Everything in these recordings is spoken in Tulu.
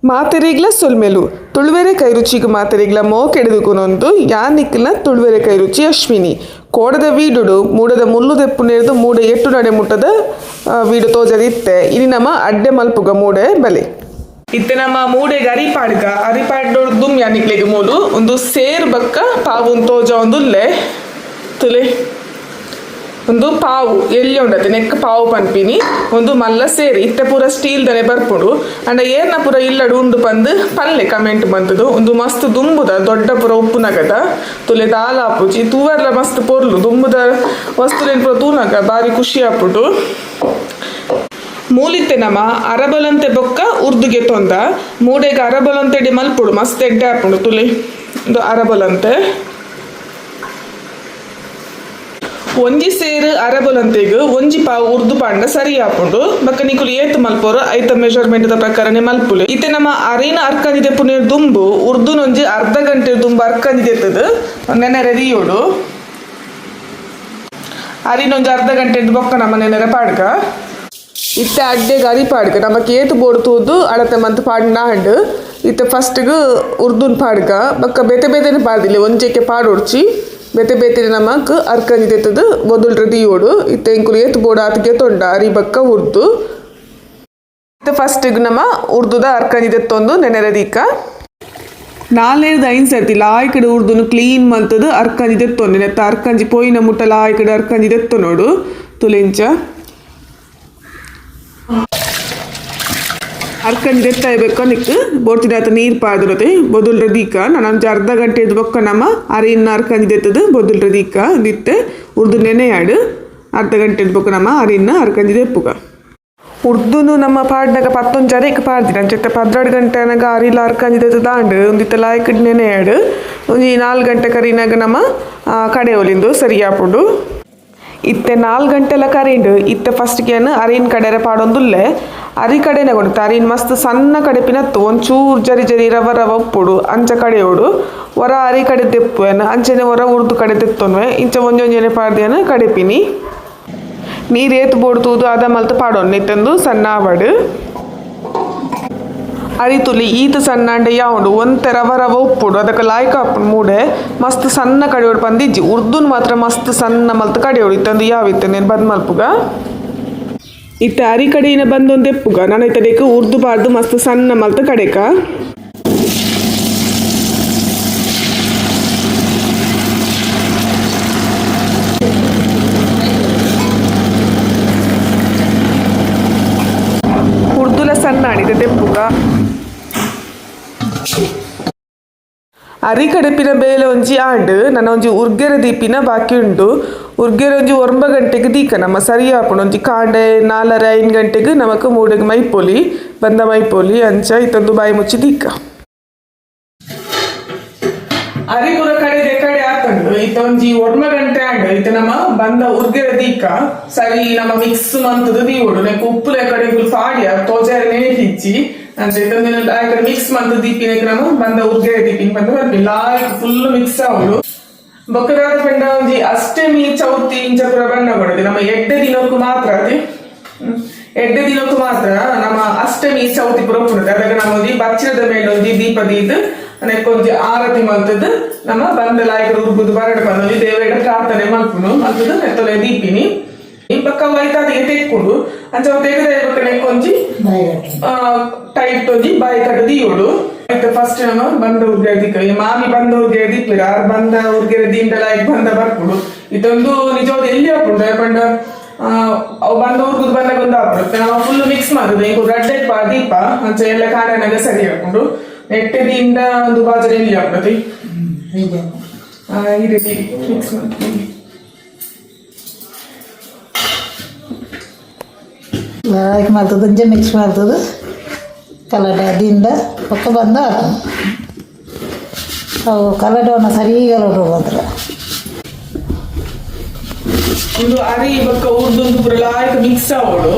ಮಾತೆರೆಗ್ಲ ಸೊಲ್ಮೆಲು ತುಳುವೆರೆ ಕೈರುಚಿಗ್ ಮಾತೆರೆಗ್ಲ ಮೋಕೆಡೆದುಕೊನೊಂದು ಯಾನ್ ನಿಕ್ಲ್ನ ತುಳುವೆರೆ ಕೈರುಚಿ ಅಶ್ವಿನಿ. ಕೋಡದ ವೀಡುಡು ಮೂಡದ ಮುಲ್ಲು ದೆಪ್ಪುನೆರ್ದ್ ಮೂಡೆ ಎಟ್ಟು ನಡೆ ಮುಟ್ಟದ ವೀಡು ತೋಜದಿತ್ತೆ. ಇನಿ ನಮ ಅಡ್ಡೆ ಮಲ್ಪುಗ ಮೂಡೆ ಬಲೆ. ಇತ್ತೆ ನಮ್ಮ ಮೂಡೆಗ್ ಅರಿ ಪಾಡ್ಗ ಅರಿ ಪಾಡ್ಡೊಡ್ ದುಮ್ ಯಾನಿಕ್ಲೆಗ್ ಮೂಲು ಉಂದು ಸೇರ್ ಬಕ್ಕ ಪಾವುನ್ ತೋಜಾವೊಂದುಲ್ಲೆ ತುಲೆ. ಉಂದು ಪಾವು ಎಲ್ಯ ಉಂಡತೆ ನೆಕ್ ಪಾವು ಪನ್ಪಿನಿ. ಉಂದು ಮಲ್ಲ ಸೇರ್ ಇತ್ತೆ ಪೂರ ಸ್ಟೀಲ್ ದನೆ ಬರ್ಪುಂಡು. ಅಂಡ ಏರ್ನ ಪೂರ ಇಲ್ಲಡ್ ಉಂಡು ಪಂದ್ ಪನ್ಲೆ ಕಮೆಂಟ್ ಮಂತುದು. ಉಂದು ಮಸ್ತ್ ದುಂಬುದ ದೊಡ್ಡ ಪೂರ ಉಪ್ಪುನಗದ ತುಲೆ ದಾಲ ಆಪುಜಿ ತೂವರ್ಲ ಮಸ್ತ್ ಪೊರ್ಲು ದುಂಬುದ ವಸ್ತುಲೆನ್ ಪೂರ ತೂನಗ ಬಾರಿ ಖುಷಿ ಆಪುಂಡು. ಮೂಲಿತ್ತೆ ನಮ ಅರಬಲಂತೆ ಬೊಕ್ಕ ಉರ್ದುಗೆ ತೊಂದ ಮೂಡೆಗ್ ಅರಬಲಂತೆಡೆ ಮಲ್ಪೊಡು ಮಸ್ತ್ ಎಡ್ಡೆ ಆಪುಂಡು ತುಲೆ. ಉಂದು ಅರಬಲಂತೆ. ಒಂಜಿ ಸೇರು ಅರಬಲಂತೆಗ್ ಒಂಜಿ ಪಾವು ಉರ್ದು ಪಾಂಡ ಸರಿ ಆಪುಂಡು. ಬೊಕ್ಕ ನಿಕುಲು ಏತ್ ಮಲ್ಪೊರು ಐತ ಮೆಜರ್ಮೆಂಟ್ ದ ಪ್ರಕಾರನೆ ಮಲ್ಪುಲೆ. ಇತ್ತೆ ನಮ ಅರಿನ ಅರ್ಕಂಜಿ ದೆಪ್ಪುನ ದುಂಬು ಉರ್ದುನೊಂಜಿ ಅರ್ಧ ಗಂಟೆ ದುಂಬು ಅರ್ಕಂಜಿ ದೆತ್ತದು ನೆನೆರೆ ದೀಯೊಡು. ಅರಿನೊಂಜಿ ಅರ್ಧ ಗಂಟೆ ಬೊಕ್ಕ ನಮ್ಮ ನೆನೆರೆ ಪಾಡ್ಗ. ಇತ್ತೆ ಅಡ್ಡೆಗ್ ಅರಿ ಪಾಡ್ಗ ನಮಕ್ ಏತ್ ಬೋಡು ತೂದು ಅಳತೆ ಮಂತ್ ಪಾಡ್ಂಡ ಆಂಡ್. ಇತ್ತೆ ಫಸ್ಟ್ ಗ್ ಉರ್ದುನ್ ಪಾಡ್ಗ ಬೊಕ್ಕ ಬೇತೆ ಬೇತೆನೆ ಪಾಡ್ದಿಲ್ಲ ಒಂಜೆಕ್ಕೆ ಪಾಡೊಡ್ಚಿ ಬೇತೆ ಬೇತೆನೆ ನಮಕ್ ಅರ್ಕಂಜಿ ದೆತ್ತುದು ಬೊದುಲ್ರೆ ದೀವೊಡು. ಇತ್ತೆ ಎಂಕುಲು ಏತ್ ಬೋಡು ಆತ್ ಗೆತೊಂಡ ಅರಿ ಬೊಕ್ಕ ಉರ್ದು. ಇತ್ತೆ ಫಸ್ಟ್ ಗ್ ನಮ ಉರ್ದುದ ಅರ್ಕಂಜಿ ದೆತ್ತೊಂದು ನೆನೆರೆ ದೀಕ. ನಾಲ್ನೆರ್ದ್ ಐನ್ ಸರ್ತಿ ಲಾಯ್ಕಡ್ ಉರ್ದುನು ಕ್ಲೀನ್ ಮಂತುದು ಅರ್ಕಂಜಿ ದೆತ್ತೊಂಡು ನೆತ್ತ ಅರ್ಕಂಜಿ ಪೋಯಿನ ಮುಟ್ಟ ಲಾಯ್ಕಡ್ ಅರ್ಕಂಜಿ ದೆತ್ತೊನೊಡು ತುಲೆಂಚ. ಅರ್ಕಂಜಿ ದೆತ್ತಾಯಿ ಬೊಕ್ಕ ನಿಕ್ಕ್ ಬೋಡ್ತಿನಾತ್ ನೀರ್ ಪಾಡ್ದಿರತೆ ಬೊದುಲ್ರೆ ದೀಕ. ನನ ಒಂಜಿ ಅರ್ಧ ಗಂಟೆರ್ದ್ ಬೊಕ್ಕ ನಮ ಅರಿನ್ ಅರ್ಕಂಜಿ ದೆತ್ತುದು ಬೊದುಲ್ರೆ ದೀಕ. ಉಂದಿತ್ತೆ ಉರ್ದು ನೆನೆಯಾಡ್ ಅರ್ಧ ಗಂಟೆರ್ದ್ ಬೊಕ್ಕ ನಮ ಅರಿನ್ ಅರ್ಕಂಜಿ ದೆಪ್ಪುಗ. ಉರ್ದುನು ನಮ್ಮ ಪಾಡ್ನಗ ಪತ್ತೊಂಜಿ ಅರೆಕ್ ಪಾಡ್ದಿನ ಅಂಚ ಇತ್ತೆ 12 ಗಂಟೆ ಆನಗ ಅರಿಲ ಅರ್ಕಂಜಿ ದೆತ್ತುದು ಆಂಡ್. ಉಂದಿತ್ತೆ ಲಾಯ್ಕಡ್ ನೆನೆಯಾಡ್ ಒಂಜಿ 4 ಗಂಟೆ ಕರಿನಗ ನಮ ಕಡೆಯೊಲಿಂದು ಸರಿ ಆಪುಂಡು. ಇತ್ತೆ 4 ಗಂಟೆಲ ಕರಿಂಡ್. ಇತ್ತೆ ಫಸ್ಟ್ ಗೆ ಅರಿನ್ ಕಡೆರೆ ಪಾಡೊಂದುಲ್ಲೆ. ಅರಿ ಕಡೆನೆ ಕೊಡುತ್ತೆ ಅರಿನ್ ಮಸ್ತ್ ಸಣ್ಣ ಕಡೆಪಿನತ್ತು ಒಂಚೂರು ಜರಿ ಜರಿ ರವ ರವ ಉಪ್ಪುಡು ಅಂಚ ಕಡೆಯೋಡು. ಒರ ಅರಿ ಕಡೆ ತೆಪ್ಪುವೆನ್ ಅಂಚನೆ ಒರ ಉರ್ದು ಕಡೆ ತೆತ್ತೊನ್ವೆ ಇಂಚ ಒಂಜೊಂಜನೆ ಪಾಡ್ದೇನು ಕಡೆಪಿನಿ. ನೀರ್ ಏತ್ ಬೋಡು ತೂದು ಅದ ಮಲ್ತ್ ಪಾಡೊನ್ನೆ ಇತ್ತೊಂದು ಸಣ್ಣ ಆವಡ್. ಅರಿ ತುಲಿ ಈತ್ ಸಣ್ಣ ಅಂಡ ಯಾವುಂಡು ಒಂತೆ ರವ ರವ ಉಪ್ಪುಡು ಅದಕ್ಕೆ ಲಾಯ್ಕ ಆಪುಂಡು ಮೂಡೆ ಮಸ್ತ್ ಸಣ್ಣ ಕಡೆಯೋಡು ಪಂದಿಜ್ಜಿ. ಉರ್ದುನ್ ಮಾತ್ರ ಮಸ್ತ್ ಸಣ್ಣ ಮಲ್ತ್ ಕಡೆಯೋಡು ಇತ್ತೊಂದು ಯಾವಿತ್ತೆ ನೇನ್ ಬಂದ್ ಮಲ್ಪುಗ. ಇತ್ತೆ ಅರಿ ಕಡೆಯಿನ ಬಂದೊಂದು ಎಪ್ಪುಗ ನನ ಇತ್ತಡೆಕ್ ಉರ್ದು ಪಾಡ್ದು ಮಸ್ತ್ ಸಣ್ಣ ಮಲ್ತ್ ಕಡೆಕ. ಉರ್ದುಲ ಸಣ್ಣ ಆಡಿದೆ ತೆಪ್ಪುಗ. ಅರಿ ಕಡೆಪಿನ ಬೇಲೆ ಒಂಜಿ ಆಂಡ್. ನನ ಒಂಜಿ ಉರ್ಗೆರೆ ದೀಪಿನ ಬಾಕಿ ಉಂಡು. ಉರ್ಗೆರೆ ಒಂಜಿ 9 ಗಂಟೆಗ್ ದೀಕ ನಮ ಸರಿ ಆಪುಂಡು. ಒಂಜಿ ಕಾಂಡೆ 4:30 5 ಗಂಟೆಗ್ ನಮಕ್ ಮೂಡೆಗ್ ಮೈಪೊಲಿ ಬಂದ ಮೈಪೊಲಿ ಅಂಚ ಇತ್ತೊಂದು ಬಾಯಿ ಮುಚ್ಚಿ ದೀಕ. ಅರಿ ಪೂರ ಕಡೆದೆ ಕಡೆ ಆತಂಡು. ಇತ್ತ ಒಂಜಿ 9 ಗಂಟೆ ಆಂಡ್. ಇತ್ತೆ ನಮ ಬಂದ ಉರ್ಗೆರೆ ದೀಕ ಸರಿ ನಮ ಮಿಕ್ಸ್ ಮಂತುದು ದೀವೊಡು. ನೆಕ್ ಉಪ್ಪುಲೆ ಕಡೆ ಪಾಡ್ಯ ತೋಜಾರೆ ನೆನೆಪಿಜ್ಜಿ ಅಂಚ ಇತ್ತೊಂದು ಕಡೆ ಮಿಕ್ಸ್ ಮಂತ್ ದೀಪಿನೆಕ್ ನಮ ಬಂದ ಉರ್ಗೆರೆ ದೀಪಿನ ಬಂದ ಬರ್ಪಿ ಲಾಯ್ಕ್ ಫುಲ್ ಮಿಕ್ಸ್ ಆವೊಡು. ಬೊಕ್ಕದಾದ ಪಂಡ ಒಂಜಿ ಅಷ್ಟಮಿ ಚೌತಿ ಇಂಚ ಪೂರ ಬಣ್ಣ ಕೊಡೋದು ನಮ್ಮ ಎಡ್ಡೆ ದಿನಕ್ಕೂ ಮಾತ್ರ ಅದೇ ಎಡ್ಡೆ ದಿನಕ್ಕೂ ಮಾತ್ರ ನಮ್ಮ ಅಷ್ಟಮಿ ಚೌತಿ ಪೂರ ಉಪ್ಪುಂಡು. ಅದಾಗ ನಮ್ಮ ಒಂಜಿ ಬಚ್ಚಿರದ ಮೇಲೆ ಒಂಜಿ ದೀಪ ದೀದ್ ನೆಕ್ಕೊಂಜಿ ಆರತಿ ಮಲ್ತದ್ದು ನಮ್ಮ ಬಂದ ಲಾಯ್ಕ ಉರ್ಗುದು ಬರಡ್ ಬಂದೊಂಜಿ ದೇವರ ಪ್ರಾರ್ಥನೆ ಮಲ್ಪುನು ಮಲ್ತದ್ದು ನೆತ್ತೊಲೆ ದೀಪಿನಿ. ಈ ಪಕ್ಕ ವೈತಾದಿಗೆ ತೆಕ್ಕುಂಡು ಅಂಚ ತೆಗದ ಬೊಕ್ಕ ನೆಕ್ಕೊಂಜಿ ಟೈಟ್ ಒಂಜಿ ಬಾಯಿ ಕಟ್ಟು ದೀಯೋಡು. ಇತ್ತೆ ಫಸ್ಟ್ ನಮ್ಮ ಬಂದ ಉರ್ಗೆರೆ ದೀಕ. ಈ ಮಾಮಿ ಬಂದ ಉರ್ಗೆರೆ ದೀಪಿರ ಆರ್ ಬಂದ ಉರ್ಗೆರೆ ದಿಂಡ ಲಾಯ್ಕ್ ಬಂದ ಬರ್ಪುಂಡು. ಇದೊಂದು ನಿಜವಾದ ಎಲ್ಲಿ ಆಪುಂಡು ಪಂಡ ಅವು ಬಂದ ಉರ್ಗುದು ಬಂದಾಗ ಒಂದು ಆಪುಂಡು. ನಾವು ಫುಲ್ ಮಿಕ್ಸ್ ಮಾಡುದು ಇಂಕು ರಡ್ಡೆ ದೀಪ ಅಂಚ ಎಲ್ಲ ಕಾರಣಾಗ ಸರಿ ಆಪುಂಡು. ನೆಟ್ಟೆ ದಿಂಡ ಒಂದು ಬಾಜರೆ ಎಲ್ಲಿ ಆಪುಂಡು ಈ ರೀತಿ ಮಿಕ್ಸ್ ಮಾಡ್ತೀವಿ. ಲಾಯ್ಕ್ ಮಾಡ್ತದೆ ಇಂಚ ಮಿಕ್ಸ್ ಮಾಡ್ತದೆ ಕಲಡ ದಿಂಡ ಪಕ್ಕ ಬಂದ ಆಪುಂಡು. ಅವು ಕಲಡವನ್ನ ಸರಿ ಕಲಡ ಮಾತ್ರ. ಒಂದು ಅರಿ ಬೊಕ್ಕ ಉರ್ದೊಂದು ಪೂರ ಲಾಯ್ಕ್ ಮಿಕ್ಸ್ ಆವೊಡು.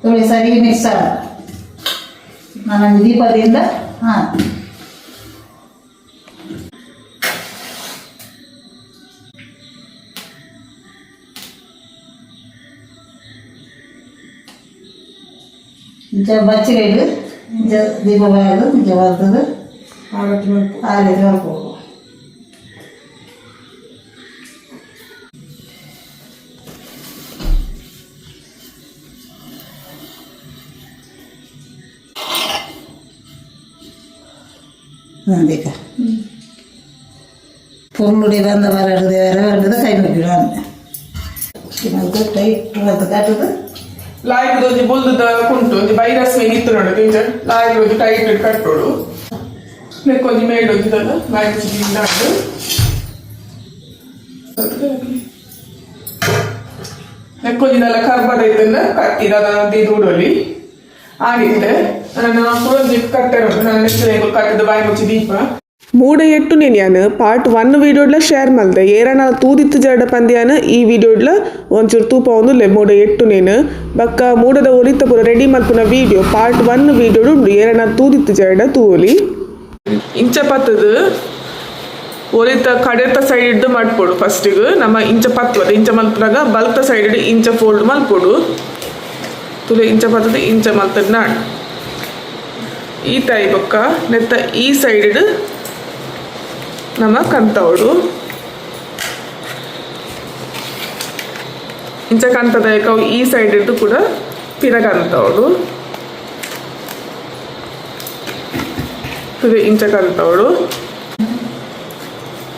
ತೊಳಿ ಸರಿ ಮಿಕ್ಸ್ ಆಗ ನಾನು ದೀಪದಿಂದ ಹಾಂ. ಇಂಚ ಬಚ್ಚಿರೆಡ್ ಇಂಚ ದೀಪ ಬಾಯದು ಇಂಚ ಬರ್ತದೆ. ಆರತಿ ಮಲ್ಪು. ಆ ರೀತಿ ಮಲ್ಪೋಡು. ನಂದಿಕ ಪೊರ್ಲುಡಿ ಬಂದ ಬರಡು ದೇವರ ಬರಡದ ಕೈ ಮುಗಿಡು ಅಂದೆ ಟೈಟ್ ಮಲ್ತ್ ಕಟ್ಟುದು. ಲಾಯ್ಕ್ ಒಂಜಿ ಬೊಲ್ದುದ ಕುಂಟು ಒಂಜಿ ವೈರಸ್ ಮೇನ್ ಇತ್ತು ನೋಡು, ಇಂಚ ಲಾಯ್ಕ್ ಒಂಜಿ ಟೈಟ್ ಕಟ್ಟೋಡು. ನೆಕ್ ಒಂಜಿ ಮೇಲ್ ಒಂಜಿದಲ್ಲ ಲಾಯ್ಕ್ ದಿಂಡಾಡು. ನೆಕ್ ಒಂಜಿದಲ್ಲ ಕರ್ಬದ ಇತ್ತಂದ ಕತ್ತಿದ ದೀದ್ ಉಡೋಲಿ ಆಡಿತ್ತೆ. ನನ್ನ ಪುರೊಂಜಿ ಕಟ್ಟೆ ನನ್ನ ನೆಚ್ಚ ಕಟ್ಟದ ಬಾಯಿ ಮುಚ್ಚಿ ದೀಪ. ಮೂಡ ಎಟ್ಟು ನೆನ್ಯಾನು ಪಾರ್ಟ್ 1 ವೀಡಿಯೋಡ್ಲ ಶೇರ್ ಮಲ್ದೆ. ಏರನ ತೂದಿತ್ತು ಜರಡ ಪಂದ್ಯಾನ ಈ ವೀಡಿಯೋಡ್ಲ ಒಂಚೂರು ತೂಪ ಒಂದು ಮೂಡ ಎಟ್ಟು ನೇನು. ಬಕ್ಕ ಮೂಡದ ಒಲಿತ ಪೂರ ರೆಡಿ ಮಲ್ಪುನ ವೀಡಿಯೋ ಪಾರ್ಟ್ 1 ವೀಡಿಯೋಡು ಉಂಡು. ಏರನ ತೂದಿತ್ತು ಜರಡ ತೂವಲಿ. ಇಂಚ ಪತ್ತದು ಒಲಿತ ಕಡೆತ ಸೈಡ್ ಇದ್ದು ಮಲ್ಪೊಡು. ಫಸ್ಟಿಗೆ ನಮ್ಮ ಇಂಚ ಪತ್ತುವದ ಇಂಚ ಮಲ್ಪುನಾಗ ಬಲ್ತ ಸೈಡ್ ಇಂಚ ಫೋಲ್ಡ್ ಮಲ್ಪೊಡು. ತುಲೆ ಇಂಚ ಪತ್ತದು ಇಂಚ ಮಲ್ತದ್ ನಾಡ್. ಈ ತಾಯಿ ಬೊಕ್ಕ ನೆತ್ತ ಈ ಸೈಡ್ ನಮ್ಮ ಕಂತವಡು. ಇಂಚ ಕಂತದ ಅವು ಈ ಸೈಡ್ ಇದ್ದು ಕೂಡ ಪಿರ ಕಂತವಡು. ತುಲೆ ಇಂಚ ಕಂತವಡು.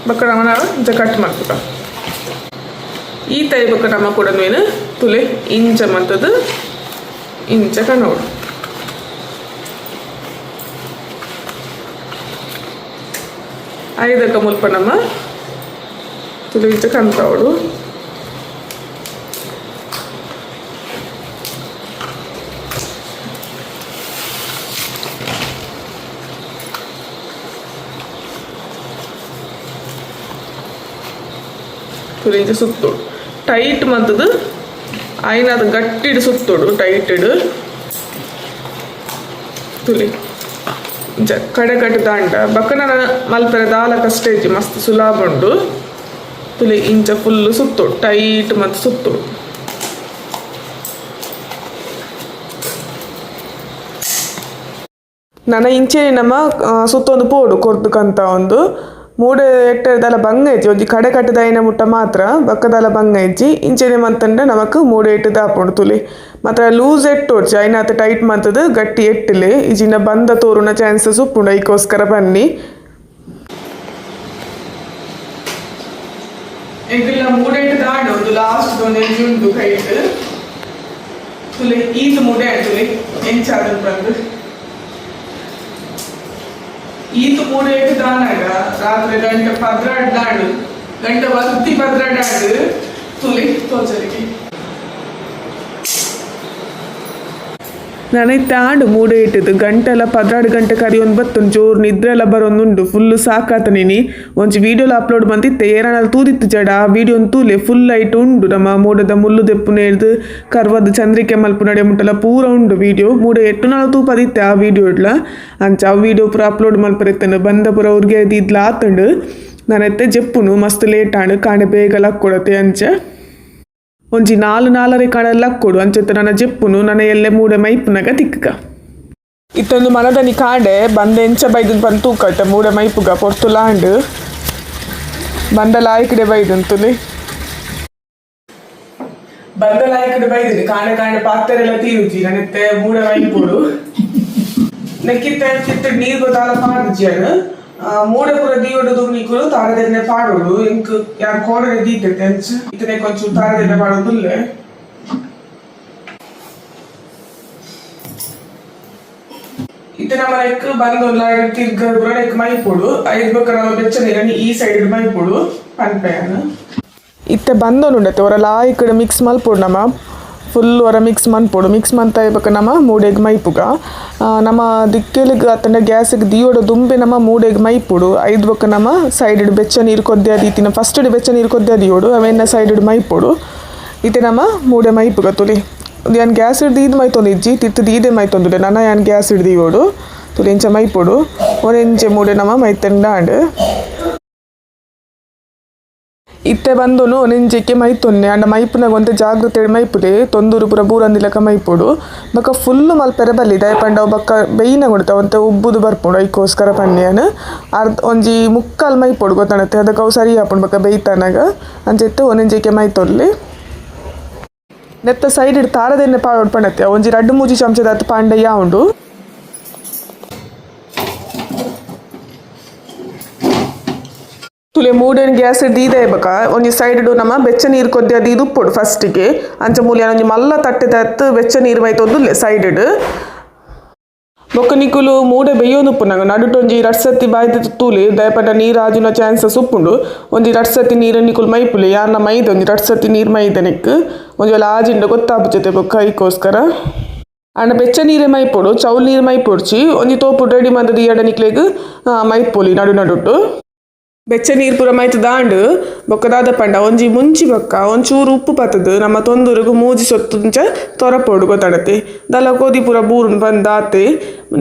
ಬೊಕ್ಕ ನಮನ ಇಂಚ ಕಟ್ ಮಲ್ಪುಗ. ಈ ತೈ ಬೊಕ್ಕ ನಮ್ಮ ಕೂಡ ಏನು ತುಲೆ ಇಂಚ ಮಂತದ್ದು ಇಂಚ ಕನೋಡು. ಐದಕ್ಕ ಮುಲ್ಪ ನಮ್ಮ ತುಲೆ ಇಂಚ ಕಂತವಡು. ತುಲೆ ಇಂಚ ಸುತ್ತೋಡು ಟೈಟ್ ಮಂತದ್ದು ಐನಾದ ಗಟ್ಟಿಡು ಸುತ್ತೋಡು ಟೈಟಿಡು. ತುಲಿ ಇಂಚ ಕಡೆ ಕಟ್ಟು ದಾಂಡ ಬಕ್ಕನ ಮಲ್ಪೆರೆ ದಾಲ ಕಷ್ಟ ಇಜ್ಜಿ, ಮಸ್ತ್ ಸುಲಭ ಉಂಡು. ತುಲಿ ಇಂಚ ಫುಲ್ ಸುತ್ತೋಡು ಟೈಟ್ ಮತ್ತು ಸುತ್ತೋಡು. ನನ ಇಂಚೆನೆ ನಮ್ಮ ಸುತ್ತೊಂದು ಪೋಡು ಕೊರ್ದುಕಂತ ಒಂದು ಮೂಡೆ ಎಟ್ಟೆದಲ ಬಂಗ ಇಜ್ಜಿ. ಒಂಜಿ ಕಡೆ ಕಟ್ಟದ ಐನ ಮುಟ್ಟ ಮಾತ್ರ, ಬಕ್ಕದಲ ಬಂಗ ಇಜ್ಜಿ. ಇಂಚೆನೆ ಮಂತಂಡ ನಮಕ್ ಮೂಡೆ ಎಟ್ಟು ದಾಪುಂಡು. ತುಲಿ ಮಾತ್ರ ಲೂಸ್ ಎಟ್ಟೋಡ್ಚಿ, ಐನಾತ ಟೈಟ್ ಮಂತದು ಗಟ್ಟಿ ಎಟ್ಟಲೆ ಇಜಿನ ಬಂದ ತೋರುನ ಚಾನ್ಸಸ್ ಉಪ್ಪುಂಡು. ಐಕೋಸ್ಕರ ಬನ್ನಿ. ಎಂಕಲ್ನ ಮೂಡೆಟ್ ದಾಂಡ ಒಂದು ಲಾಸ್ಟ್ ಒಂದು ಎಂಜಿ ಉಂಡು ಕೈಟ್. ತುಲೆ ಈತ್ ಮೂಡೆ ತುಲೆ ಎಂಚಾದ ಬಂದು ಈತ್ ಮೂಡೆಟ್ ದಾನಾಗ ರಾತ್ರಿ ಗಂಟೆ 12 ದಾಂಡು, ಗಂಟೆ ಒತ್ತಿ 12 ಆಡು. ತುಲೆ ತೋಚರಿಗೆ. ನನೈತೆ ಆಂಡು ಮೂಡೆ ಇಟ್ಟದು ಗಂಟೆಲ್ಲ 12 ಗಂಟೆ ಕರಿ ಒಂದು ಬತ್ತೊಂದು ಜೋರು ನಿದ್ರೆ ಎಲ್ಲ ಬರೋಂದುಂಡು. ಫುಲ್ಲು ಸಾಕಾತ ನೀನಿ. ಒಂಜಿ ವೀಡಿಯೋಲ ಅಪ್ಲೋಡ್ ಬಂದಿತ್ತೆ, ಏರನಾಲ್ ತೂದಿತ್ತು ಜಡ ಆ ವೀಡಿಯೋ ತೂಲೆ. ಫುಲ್ ಲೈಟ್ ಉಂಡು. ನಮ್ಮ ಮೂಡದ ಮುಳ್ಳು ದೆಪ್ಪುನೇರ್ದು ಕರ್ವದ ಚಂದ್ರಿಕೆ ಮಲ್ಪು ನಡೆ ಮುಟ್ಟಲ ಪೂರ ಉಂಡು ವೀಡಿಯೋ. ಮೂಡೆ ಎಟ್ಟು ನಾಲ್ ತೂಪದಿತ್ತೆ ಆ ವೀಡಿಯೋ ಇಡ್ಲ. ಅಂಚ ಆ ವೀಡಿಯೋ ಪೂರ ಅಪ್ಲೋಡ್ ಮಲ್ಪರಿತ್ತನು ಬಂದ ಪೂರ ಅವ್ರಿಗೆ ಇದ್ಲ ಆತಂಡು. ನಾನೈತೆ ಜೆಪ್ಪುನು ಮಸ್ತ್ ಲೇಟ್ ಆಂಡು. ಕಾಂಡೆ ಬೇಗ ಲಕ್ಕೊಡತೆ. ಅಂಚ ಒಂಜಿ ನಾಲು ನಾಲರೆ ಕಾಣಲ್ಲ ಲಕ್ಕೊಡು. ಅಂಚೆತ್ತ ನನ್ನ ಜೆಪ್ಪುನು ನನ್ನ ಎಲ್ಲೆ ಮೂಡೆ ಮೈಪುನಗ ತಿಕ್ಕಗ. ಇತ್ತೊಂದು ಮನದನಿ ಕಾಂಡೆ ಬಂದ ಎಂಚ ಬೈದನ್ ಬಂದು ತೂಕಟ್ಟೆ ಮೂಡೆ ಮೈಪುಗ ಪೊರ್ತುಲಾಂಡ್ ಬಂದ ಲಾಯ್ಕಡೆ ಬೈದಂತುಲಿ. ಬಂದ ಲಾಯ್ಕಡೆ ಬೈದಿನಿ. ಕಾಂಡೆ ಕಾಂಡೆ ಪಾತ್ರೆಲ್ಲ ತೀರುಜಿ ನನತ್ತೆ ಮೂಡೆ ಮೈಪುಡು. ನೆಕ್ಕಿತ್ತ ಕಿತ್ತ ನೀರು ಗೊತ್ತಾಲ ಪಾಡ್ಜಿಯನ್ ಮೂಡೆ ಪೂರ ದೀವಡು ದುಮ್ನಿಕುಲು ತಾರದೆಣ್ಣೆ ಪಾಡೋಡು. ಇಂಕ್ ಯಾರು ಕೋಡರೆ ದೀತೈತೆ ಅಂಚ ಇತ್ತನೆ ಕೊಂಚೂರು ತಾರದೆಣ್ಣೆ ಪಾಡೋದುಲ್ಲೆ. ಇತ್ತೆ ನಮ್ಮ ನೆಕ್ ಬಂದು ತಿರ್ಗ ನೆಕ್ ಮೈಪೊಡು. ಐದು ಬೊಕ್ಕ ನಮ್ಮ ಬೆಚ್ಚ ನೀರನ್ನು ಈ ಸೈಡ್ ಮೈಪೊಡು ಪನ್ಪೆಯನ್. ಇತ್ತೆ ಬಂದೋನುಂಡತೆ ಒರ ಲಾಯ್ಕಡ್ ಮಿಕ್ಸ್ ಮಲ್ಪೊಡು. ನಮ ಫುಲ್ ಒರ ಮಿಕ್ಸ್ ಮನ್ಪೊಡು. ಮಿಕ್ಸ್ ಮಂತ ಬೊಕ್ಕ ನಮ ಮೂಡೆಗ್ ಮೈಪುಗ. ನಮ ದಿಕ್ಕೆಲಿಗ್ ಅತ್ತಂಡ ಗ್ಯಾಸಿಗೆ ದಿಯೋಡು ದುಂಬೆ ನಮ ಮೂಡೆಗ್ ಮೈಪೊಡು. ಐದು ಬೊಕ್ಕ ನಮ ಸೈಡ್ ಬೆಚ್ಚ ನೀರು ಕೊದ್ದೆ ದೀತಿನ ಫಸ್ಟ್ ಬೆಚ್ಚ ನೀರು ಕೊದ್ದೆ ದಿಯೋಡು, ಅವೆನ್ನ ಸೈಡ್ ಮೈಪೊಡು. ಇತ್ತೆ ನಮ ಮೂಡೆ ಮೈಪುಗ. ತುಲಿ ಯಾನ್ ಗ್ಯಾಸ್ ಹಿಡ್ದು ಮೈತೊಂದು ಇಜ್ಜಿ, ತಿತ್ತು ದೀದೆ ಮೈತೊಂದುಲ್ಲೆ. ನನ ಯಾನ್ ಗ್ಯಾಸ್ ಹಿಡ್ದು ದಿಯೋಡು. ತುಲಿ ಇಂಚ ಮೈಪೊಡು. ಒರೆಂಚೆ ಮೂಡೆ ನಮ ಮೈತಂಡಾಂಡ್. ಇತ್ತೆ ಬಂದುನು ಒಂಜಿಕ್ಕೆ ಮೈತೊನ್ನೆ ಅಂಡ ಮೈಪುನಾಗ ಒಂತೆ ಜಾಗ್ರತೆ ಮೈಪುಲೆ ತೊಂದೂರು ಪೂರ ಬೂರಂದಿಲಕ ಮೈಪೊಡು ಬೊಕ ಫುಲ್ಲು ಮಲ್ಪೆರೆ ಬಲ್ಲಿ ದಾಯೆ ಪಂಡ ಅವು ಬೊಕ್ಕ ಬೇಯ್ನ ಕೊಡ್ತ ಒಂತೆ ಉಬ್ಬುದು ಬರ್ಪುಂಡು ಐಕೋಸ್ಕರ ಪನ್ಯಾನ್ ಅರ್ಧ ಒಂಜಿ ಮುಕ್ಕಾಲ್ ಮೈಪೊಡು ಗೊತ್ತಾಣತ್ತೆ ಅದಕ್ಕೆ ಅವು ಸರಿ ಆಪುಂಡು ಬೊಕ್ಕ ಬೇಯ್ತಾನಾಗ ಅಂಚೆತ್ತು ಒಂಜಿಕ್ಕೆ ಮೈತೊಲ್ಲಿ ನೆತ್ತ ಸೈಡ್ ತಾರದೆಣ್ಣೆ ಪಾಡೊಡು ಪಣತ್ತೆ ಒಂಜಿ ರಡ್ಡು ಮೂಜಿ ಚಮಚದಾತ್ ಪಾಂಡಯ್ಯ ಉಂಡು. ತುಲೆ ಮೂಡೆನ್ ಗ್ಯಾಸ್ ದೀದೆ ಬಕ ಒಂಜಿ ಸೈಡ್ ನಮ್ಮ ಬೆಚ್ಚ ನೀರು ಕೊದ್ದೆ ಅದು ಇದು ಉಪ್ಪೊಡು ಫಸ್ಟಿಗೆ ಅಂಚ ಮೂಲ್ಯಾನ ಒಂಜಿ ಮಲ್ಲ ತಟ್ಟೆ ತತ್ತು ಬೆಚ್ಚ ನೀರು ಮೈತೊಂದುಲ್ಲೆ ಸೈಡ್ ಬೊಕ್ಕ ನಿಕುಲು ಮೂಡೆ ಬೆಯ್ಯೋದು ಉಪ್ಪುನಾಗ ನಡುಟೊಂಜಿ ರಡ್ಡ್ ಸತಿ ಬಾಯ್ದ ತೂಲಿ ದಯಪಂಡ ನೀರು ಆಜುನ ಚಾನ್ಸಸ್ ಉಪ್ಪುಂಡು ಒಂಜಿ ರಡ್ಡ್ ಸತಿ ನೀರು ನಿಕುಲು ಮೈಪುಲೆ ಯಾರ್ನ ಮೈದ ಒಂಜಿ ರಡ್ಡ್ ಸತಿ ನೀರು ಮೈದ ನೆಕ್ ಒಂಜಿ ವೇಳೆ ಆಜಿಂಡ ಗೊತ್ತಾಪುಜತೆ ಬೊಕ್ಕ ಐಕೋಸ್ಕರ ಅಂಡ ಬೆಚ್ಚ ನೀರೇ ಮೈಪೊಡು ಚೌಲ್ ನೀರು ಮೈಪೊಡ್ಚಿ ಒಂಜಿ ತೋಪು ರೆಡಿ ಮಂದದ ಎಡ ನಿಕ್ಲೆಗ್ ಮೈಪೊಲಿ ನಡು ನಡುಟು ಬೆಚ್ಚ ನೀರು ಪೂರ ಮೈತ್ ದಾಂಡು ಬೊಕ್ಕ ದಾದ ಪಂಡ ಒಂಜಿ ಮುಂಚಿ ಬೊಕ್ಕ ಒಂಚೂರು ಉಪ್ಪು ಪತ್ತದು ನಮ್ಮ ತೊಂದೂರುಗು ಮೂಜಿ ಸೊತ್ತುಂಚ ತೊರಪೊಡು ಗೊತ್ತಾಡತ್ತೆ ದಲ ಕೋದಿ ಪೂರ ಬೂರುನ್ ಬಂದಾತೆ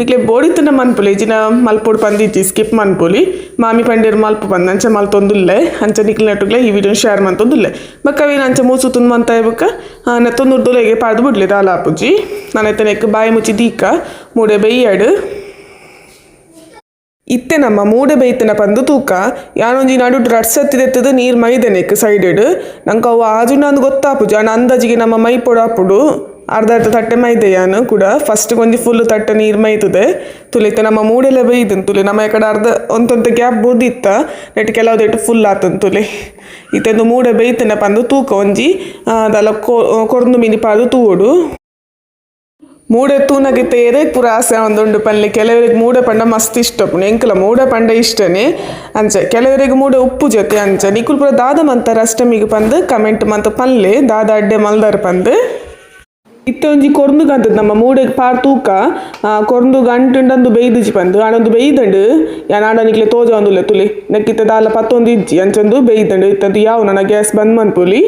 ನಿಕ್ಲೆ ಬೋಡಿತ್ತನ ಮನ್ಪುಲಿ ಜಿನ ಮಲ್ಪೊಡು ಪಂದಿಜ್ಜಿ ಸ್ಕಿಪ್ ಮನ್ಪುಲಿ ಮಾಮಿ ಪಂಡೇರು ಮಲ್ಪು ಬಂದ ಅಂಚ ಮಲ್ತೊಂದುಲ್ಲೆ ಅಂಚ ನಿಕ್ಲೆ ನಟ್ಟುಗ್ಲೆ ಈ ವಿಡಿಯೋ ಶೇರ್ ಮಂತೊಂದುಲ್ಲೆ ಬೊಕ್ಕ ಅವೇನು ಅಂಚ ಮೂಸು ತುಂದು ಮಂತ ಬೊಕ್ಕ ತೊಂದೂರು ದೊಲೆಗೆ ಪಾಡ್ದು ಬಿಡ್ಲಿ ದಾಲ ಆಪುಜಿ ನಾನೈತೆ ನೆಕ್ ಬಾಯಿ ಮುಚ್ಚಿ ದೀಕ ಮೂಡೆ ಬೆಯ್ಯಾಡು ಇತ್ತೆ ನಮ್ಮ ಮೂಡೆ ಬೇಯ್ತನ ಪಂದು ತೂಕ ಯಾನೊಂಜಿ ನಡುಟು ರಡ್ಡ್ ಸತಿ ನೀರು ಮೈದನೆಕ್ ಸೈಡೆಡ್ ನಂಗೆ ಅವು ಆಜುನ ಅಂದ್ ಗೊತ್ತಾಪುಜಿ ಆಂಡ ಅಂದಾಜಿಗೆ ನಮ್ಮ ಮೈ ಪೊಡಾಪುಡು ಅರ್ಧ ಅರ್ಧ ತಟ್ಟೆ ಮೈದೆ ಯಾನು ಕೂಡ ಫಸ್ಟ್ ಒಂಜಿ ಫುಲ್ ತಟ್ಟೆ ನೀರು ಮೈತದೆ ತುಲೆ ಇತ್ತೆ ನಮ್ಮ ಮೂಡೆಲ್ಲ ಬೇಯ್ದನ್ ತುಲೆ ನಮ್ಮ ಈ ಕಡೆ ಅರ್ಧ ಒಂತೊಂತೆ ಗ್ಯಾಪ್ ಬುರ್ದಿತ್ತ ನೆಟ್ ಕೆಲವುದೆಟ್ಟು ಫುಲ್ ಆತನ್ ತುಲೆ ಇತ್ತೆಂದು ಮೂಡೆ ಬೇಯ್ತನ ಪಂದು ತೂಕ ಒಂಜಿ ದಾಲ ಕೊರ್ದು ಮಿನಿ ಪಾದು ತೂವೊಡು ಮೂಡೆ ತೂನಗಿತ್ತೆ ಎರೆಗ್ ಪೂರ ಆಸೆ ಒಂದುಂಡು ಪನ್ಲೆ ಕೆಲವರಿಗೆ ಮೂಡೆ ಪಂಡ ಮಸ್ತ್ ಇಷ್ಟ ಎಂಕಲ ಮೂಡೆ ಪಂಡ ಇಷ್ಟನೇ ಅಂಚ ಕೆಲವರಿಗೆ ಮೂಡೆ ಉಪ್ಪು ಜೊತೆ ಅಂಚ ನಿಕುಲ್ ಪೂರ ದಾದ ಮಂತಾರ ಅಷ್ಟಮಿಗೆ ಪಂದು ಕಮೆಂಟ್ ಮಂತ ಪನ್ಲೆ ದಾದ ಅಡ್ಡೆ ಮಲ್ದಾರ್ ಪಂದು ಇತ್ತೆ ಒಂಜಿ ಕೊರ್ದು ಗಂತದ ನಮ್ಮ ಮೂಡೆಗ್ ಪಾರ್ ತೂಕ ಕೊರ್ದು ಗಂಟುಂಡಂದು ಬೇಯ್ದುಜಿ ಪಂದು ಆಡೊಂದು ಬೇಯ್ದಂಡು ಯಾನ್ ಆಡ ನಿಕ್ಲೆ ತೋಜ ಒಂದುಲ್ಲೆ ತುಲಿ ನೆಕ್ಕಿತ್ತೆ ದಾಲ ಪತ್ತೊಂದು ಇಜ್ಜಿ ಅಂಚಂದು ಬೇಯ್ದಂಡು ಇತ್ತಂದು ಯಾವ ನನ್ನ ಗ್ಯಾಸ್ ಬಂದ್ ಮನ್ಪುಲಿ.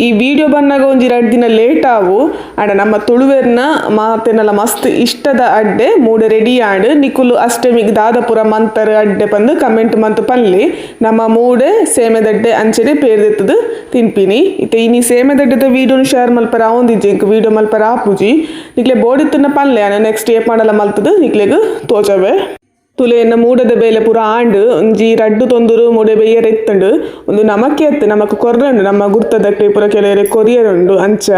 ಈ ವಿಡಿಯೋ ಬನ್ನಾಗ ಒಂಜಿ ರಡ್ಡ್ ದಿನ ಲೇಟ್ ಆವು ಆಂಡ ನಮ್ಮ ತುಳುವೆರ್ನ ಮಾತೆನಲ ಮಸ್ತ್ ಇಷ್ಟದ ಅಡ್ಡೆ ಮೂಡೆ ರೆಡಿ ಆಂಡ್ ನಿಕುಲು ಅಷ್ಟಮಿಗ್ ದಾದಪುರ ಮಂತರ್ ಅಡ್ಡೆ ಪಂದು ಕಮೆಂಟ್ ಮಂತ್ ಪನ್ಲಿ ನಮ್ಮ ಮೂಡೆ ಸೇಮೆದಡ್ಡೆ ಅಂಚನೆ ಪೇರ್ದೆತ್ತದು ತಿನ್ಪಿನಿ. ಇತ್ತೆ ಇನಿ ಸೇಮೆದಡ್ಡೆದ ವಿಡಿಯೋನು ಶೇರ್ ಮಲ್ಪರ ಆವೊಂದಿಜ್ಜಿ ಎಂಕ್ ವಿಡಿಯೋ ಮಲ್ಪರ ಆಪುಜಿ ನಿಕ್ಲೆ ಬೋಡಿತ್ತುನ ಪನ್ಲೆ ಆಂಡ ನೆಕ್ಸ್ಟ್ ಏಪ್ ಮಾಡಲ ಮಲ್ತದು ನಿಕ್ಲೆಗ್ ತೋಜವೆ. ತುಲೆಯನ್ನ ಮೂಡದ ಬೇಲೆ ಪೂರ ಆಂಡ್ ಒಂಜಿ ರಡ್ಡು ತೊಂದುರು ಮೂಡೆ ಬೇಯರ ಇತ್ತುಂಡು ಒಂದು ನಮಕ್ಕೆ ಅತ್ತು ನಮಕ್ ಕೊರ್ರಂಡು ನಮ್ಮ ಗುರ್ತದಕ್ಕೆ ಪೂರ ಕೆಲವರೆ ಕೊರಿಯರ್ ಉಂಡು ಅಂಚ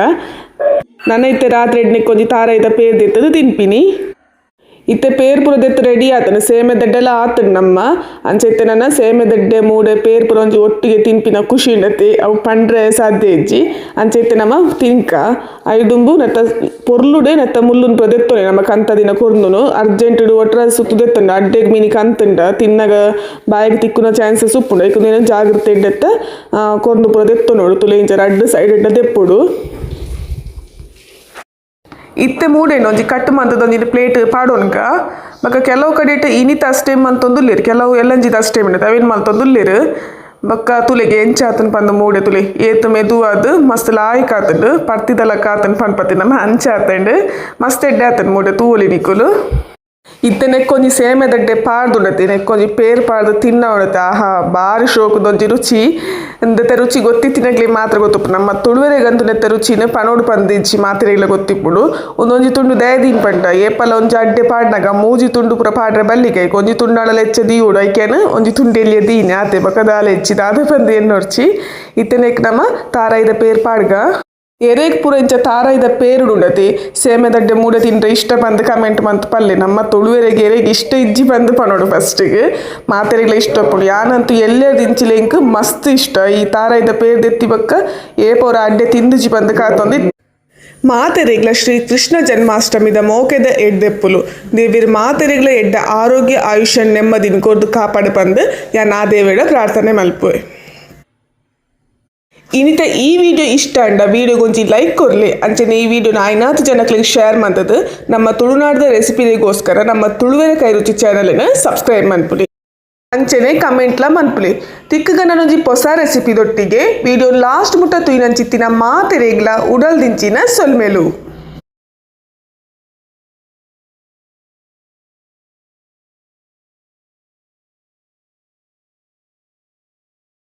ನನ ಇತ್ತೆ ರಾತ್ರಿ ಎಡ್ನೆಕ್ ಒಂಜಿ ತಾರಾಯಿದ ಪೇರ್ ದೆತ್ತದು ತಿನ್ಪಿನಿ. ಇತ್ತೆ ಪೇರ್ ಪೂರ ದೆತ್ತು ರೆಡಿ ಆತನು ಸೇಮೆ ದಡ್ಡೆಲ ಆತನು ನಮ್ಮ ಅಂಚ ಇತ್ತೆ ನನ್ನ ಸೇಮೆ ದಡ್ಡೆ ಮೂಡೆ ಪೇರ್ ಪೂರ ಒಂಜಿ ಒಟ್ಟಿಗೆ ತಿನ್ಪಿನ ಖುಷಿ ಉಂಡತೆ ಅವು ಪಂಡ್ರೆ ಸಾಧ್ಯ ಇಜ್ಜಿ ಅಂಚ ಇತ್ತೆ ನಮ್ಮ ತಿನ್ಕ ಐದುಂಬು ನೆತ್ತ ಪೊರ್ಲುಡೆ ನೆತ್ತ ಮುಲ್ಲುನ್ ಪೂರ ದೆತ್ತೊನೆ ನಮ್ಮ ಕಂತ ದಿನ ಕೊರ್ನುನು ಅರ್ಜೆಂಟ್ ಒಟ್ರ ಸುತ್ತು ದೆತ್ತುಂಡ ಅಡ್ಡೆಗ್ ಮೀನಿ ಕಂತುಂಡ ತಿನ್ನಗ ಬಾಯಿಗೆ ತಿಕ್ಕುನ ಚಾನ್ಸಸ್ ಉಪ್ಪುಂಡು ಐಕ್ ಜಾಗ್ರತೆ ಇಡ್ಡೆತ್ತ ಕೊರ್ನು ಪೂರ ದೆತ್ತೊನೋಡು ತುಲೆ ಇಂಚ ರಡ್ಡ್ ಸೈಡ್ ಎಡ್ಡ ದೆಪ್ಪುಡು. ಇತ್ತೆ ಮೂಡೆಣ್ಣು ಒಂಜಿ ಕಟ್ ಮಂತದ ಒಂಜಿ ಪ್ಲೇಟ್ ಪಾಡೋನ್ಕ ಬೊಕ ಕೆಲವು ಕಡೆಟ್ ಇನಿತ ಅಷ್ಟೇಮ್ ಮಂತೊಂದುಲ್ಲೆರ್ ಕೆಲವು ಎಲ್ಲಂಜಿದ ಅಷ್ಟೇಮ್ ಉಂಡು ಅವೇನ್ ಮಲ್ತೊಂದುಲ್ಲೆರ್ ಬೊಕ್ಕ ತುಲೆಗೆ ಎಂಚ ಆತನ್ ಪಂದ್ ಮೂಡೆ ತುಲೆ ಏತ್ ಮೆದುವಾದ್ ಮಸ್ತ್ ಲಾಯ್ಕ್ ಆತುಂಡು ಪರ್ತಿದ ಲಕ ಆತನ್ ಪನ್ಪತಿ ನಮ್ಮ ಅಂಚ ಆತುಂಡು ಮಸ್ತ್ ಎಡ್ಡೆ ಆತುಂಡು ಮೂಡೆ ತೂವೊಲಿ ನಿಕುಲು. ಇತ್ತೆ ನೆಕ್ಕೊಂಜಿ ಸೇಮೆ ದಡ್ಡೆ ಪಾಡ್ದುಂಡತೆ ನೆಕ್ಕೊಂಜಿ ಪೇರ್ ಪಾಡ್ದು ತಿನ್ನ ಉಂಡತೆ ಆಹಾ ಬಾರಿ ಶೋಕುದೊಂಜಿ ರುಚಿ ನೆತ್ತ ರುಚಿ ಗೊತ್ತಿತ್ತಿನಗ್ಲಿ ಮಾತ್ರ ಗೊತ್ತುಪ್ಪು ನಮ್ಮ ತುಳುವೆರೆಗಂತೂ ನೆತ್ತ ರುಚಿನ ಪನೋಡು ಪಂದಿಜ್ಜಿ ಮಾತೆರೆಗ್ಲ ಗೊತ್ತಿಪ್ಪುಂಡು. ಒಂದೊಂಜಿ ತುಂಡು ದಯದೀನ್ ಪಂಡ ಏಪಲ ಒಂಜಿ ಅಡ್ಡೆ ಪಾಡ್ನಗ ಮೂಜಿ ತುಂಡು ಪೂರ ಪಾಡ್ರೆ ಬಲ್ಲಿಗೆ ಒಂಜಿ ತುಂಡಾಡಲ ಹೆಚ್ಚ ದೀವೊಡು ಐಕೇನು ಒಂಜಿ ತುಂಡು ಎಲ್ಲಿಯ ದೀನಿ ಆತೆ ಬೊಕ ದಾಲ ಹೆಚ್ಚಿ ದಾದ ಪಂದ್ ಎನ್ನೊರ್ಚಿ ಇತ್ತೆ ನೆಕ್ ನಮ್ಮ ತಾರಾಯಿದ ಪೇರ್ ಪಾಡ್ಗ ಎರೆಗ್ ಪೂರ ಇಂಚ ತಾರಾಯಿದ ಪೇರುಡುಂಡತಿ ಸೇಮೆ ದಡ್ಡೆ ಮೂಡೆ ತಿಂಡ್ರೆ ಇಷ್ಟ ಪಂದ್ ಕಮೆಂಟ್ ಮಂತ್ ಪಲ್ಲೆ ನಮ್ಮ ತುಳುವೆರೆಗ್ ಎರೆಗ್ ಇಷ್ಟ ಇಜ್ಜಿ ಪಂದ್ ಪನೋಡು ಫಸ್ಟಿಗೆ ಮಾತೆರೆಗ್ಲ ಇಷ್ಟ ಉಪ್ಪುಂಡು ಯಾನಂತೂ ಎಲ್ಲೆರ್ದ್ ಇಂಚಿಲ ಎಂಕ್ ಮಸ್ತ್ ಇಷ್ಟ ಈ ತಾರಾಯಿದ ಪೇರ್ ದೆತ್ತಿ ಬೊಕ್ಕ ಏಪೊರ ಅಡ್ಡೆ ತಿಂದುಜಿ ಪಂದ್ ಕಾತೊಂದು. ಮಾತೆರೆಗ್ಲ ಶ್ರೀ ಕೃಷ್ಣ ಜನ್ಮಾಷ್ಟಮಿದ ಮೋಕೆದ ಎಡ್ದೆಪ್ಪುಲು ದೇವಿರ್ ಮಾತೆರೆಗ್ಲ ಎಡ್ಡ ಆರೋಗ್ಯ ಆಯುಷ್ಯ ನೆಮ್ಮದಿನ ಕೊರ್ದು ಕಾಪಾಡು ಪಂದ್ ಯಾನ್ ಆ ದೇವೆಡ ಪ್ರಾರ್ಥನೆ ಮಲ್ಪುವೆ. ಇನಿತ ಈ ವಿಡಿಯೋ ಇಷ್ಟ ಅಂಡ ವಿಡಿಯೋ ಒಂಜಿ ಲೈಕ್ ಕೊರ್ಲಿ ಅಂಚನೆ ಈ ವಿಡಿಯೋನ ಐನಾತ್ ಜನಕ್ಲೆಗ್ ಶೇರ್ ಮಂತದು ನಮ್ಮ ತುಳುನಾಡ್ದ ರೆಸಿಪಿಗೋಸ್ಕರ ನಮ್ಮ ತುಳುವೆರೆ ಕೈರುಚಿ ಚಾನಲ್ನ ಸಬ್ಸ್ಕ್ರೈಬ್ ಮನ್ಪುಲಿ ಅಂಚನೆ ಕಮೆಂಟ್ಲ ಮನ್ಪುಲಿ. ತಿಕ್ಕುಗನೊಂಜಿ ಹೊಸ ರೆಸಿಪಿ ದೊಟ್ಟಿಗೆ ವಿಡಿಯೋ ಲಾಸ್ಟ್ ಮುಟ್ಟ ತುಯ್ನಂಚಿತ್ತಿನ ಮಾತೆರೆಗ್ಲ ಉಡಲ್ ದಿಂಚಿನ ಸೊಲ್ಮೆಲು.